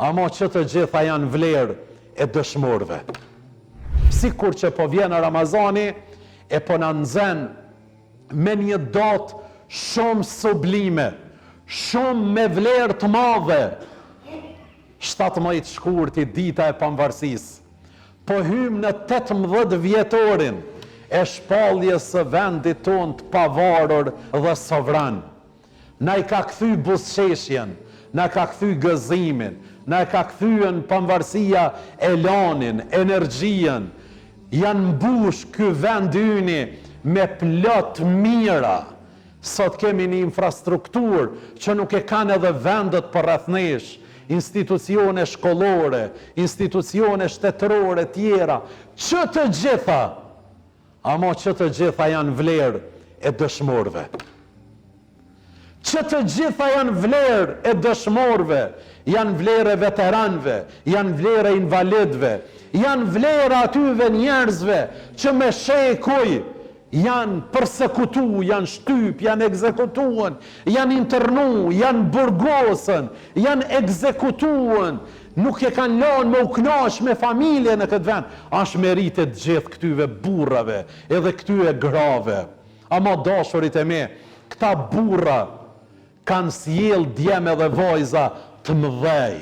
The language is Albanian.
Ama që të gjitha janë vlerë e dëshmorëve. Sikur që po vjen Ramazani e po na nxen me një datë shumë sublime, shumë me vlerë të madhe, 17 shkurti, dita e pamvarësisë. Po hyjmë në 18 vjetorin e shpalljes së vendit tonë të pavarur dhe sovran. Na i ka kthy buzëqeshjen, na ka kthy gëzimin, na e ka kthyen pamvarësia elanin, energjinë, janë mbush ky vend yni me plot mira. Sot kemi një infrastrukturë që nuk e kanë edhe vendet përreth nesh, institucione shkollore, institucione shtetërore tjera, që të gjitha, Ama që të gjitha janë vlerë e dëshmorëve. Që të gjitha janë vlerë e dëshmorëve, janë vlerë e veteranëve, janë vlerë e invalidëve, janë vlerë e atyve njerëzve që me shekuj janë persekutu, janë shtyp, janë ekzekutuen, janë internu, janë burgosën, janë ekzekutuen, Nuk e kanë lanë me u knaq me familje në këtë vend. Asht meritë e të gjithë këtyve burrave edhe këtyve grave. Ama dashurit e mi, këta burra kanë sjellë djem edhe vajza të mëdhej.